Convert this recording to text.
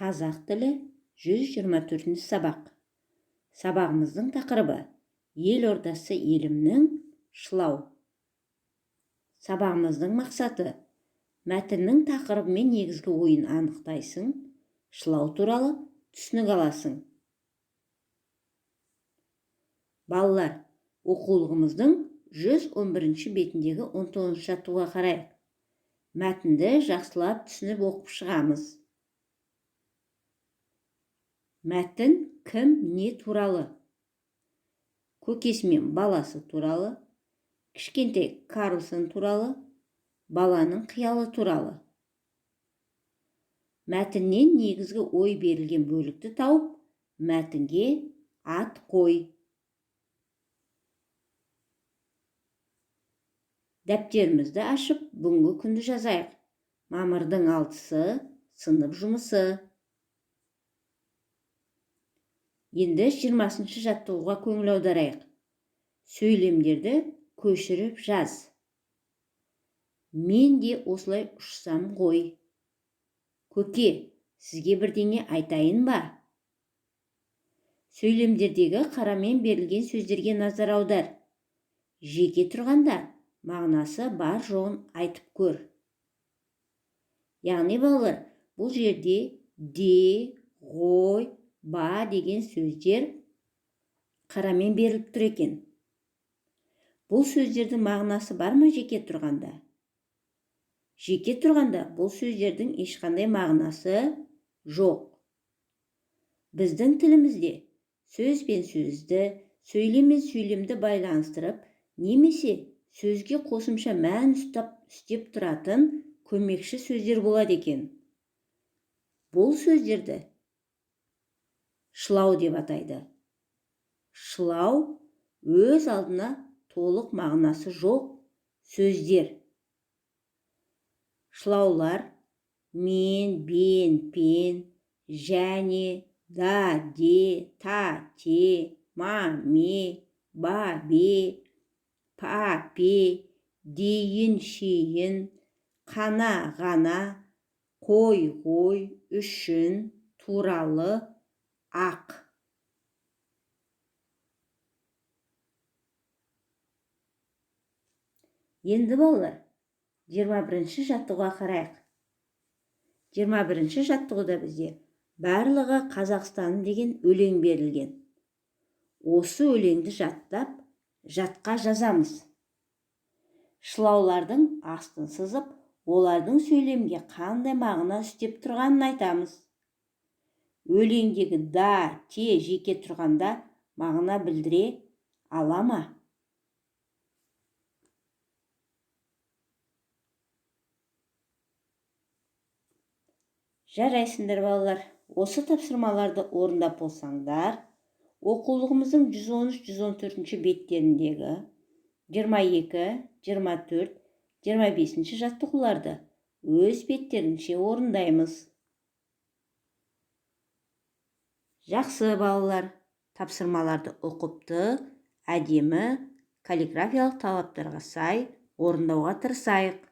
Қазақ тілі 124 сабақ. Сабағымыздың тақырыбы Елордасы елімнің шылау. Сабағымыздың мақсаты мәтіннің тақырыбы мен негізгі ойын анықтайсың, шылау туралы түсінік аласың. Балалар, оқулығымыздың 111 бетіндегі 19 жаттығуға қарайық. Мәтінді жақсылап түсініп оқып шығамыз. Мәтін кім не туралы? Көкесі мен баласы туралы, кішкентай Карлсон туралы, баланың қиялы туралы. Мәтіннен негізгі ой берілген бөлікті тауып, мәтінге ат қой. Дәптерімізді ашып, бүгінгі күнді жазайық. Мамырдың 6-сы, сынып жұмысы. Енді 20-шы жаттығуға көңіл аударайық. Сөйлемдерді көшіріп жаз. Мен де осылай ұшсам ғой. Көке, сізге бірдеңе айтайын ба? Сөйлемдердегі қарамен берілген сөздерге назар аудар. Жеке тұрғанда мағынасы бар жоғын айтып көр. Яғни балалар, бұл жерде де, ғой, ба деген сөздер қарамен беріліп тұр екен. Бұл сөздердің мағынасы бар ма жеке тұрғанда? Жеке тұрғанда бұл сөздердің ешқандай мағынасы жоқ. Біздің тілімізде сөз бен сөзді, сөйлем мен сөйлемді байланыстырып, немесе сөзге қосымша мән үстеп тұратын көмекші сөздер болады екен. Бұл сөздерді шылау деп атайды. Шылау өз алдына толық мағынасы жоқ сөздер. Шылаулар мен, бен, пен, және, да, де, та, те, ма, ме, ба, бе, па, пе, дейін, шейін, қана, ғана, қой, ғой, үшін, туралы, ақ. Енді балалар, 21-ші жаттығуға қарайық. 21-ші жаттығуда бізде барлығы Қазақстан деген өлең берілген. Осы өлеңді жаттап, жатқа жазамыз. Шылаулардың астын сызып, олардың сөйлемге қандай мағына үстеп тұрғанын айтамыз. Өлеңдегі да, те жеке тұрғанда мағына білдіре ала ма? Жарайсыңдар, балалар. Осы тапсырмаларды орындап болсаңдар, оқулығымыздың 113-114 беттеріндегі 22, 24, 25 жаттығуларды өз беттерінше орындаймыз. Жақсы, балалар, тапсырмаларды ұқыпты, әдемі, каллиграфиялық талаптарға сай орындауға тырысайық.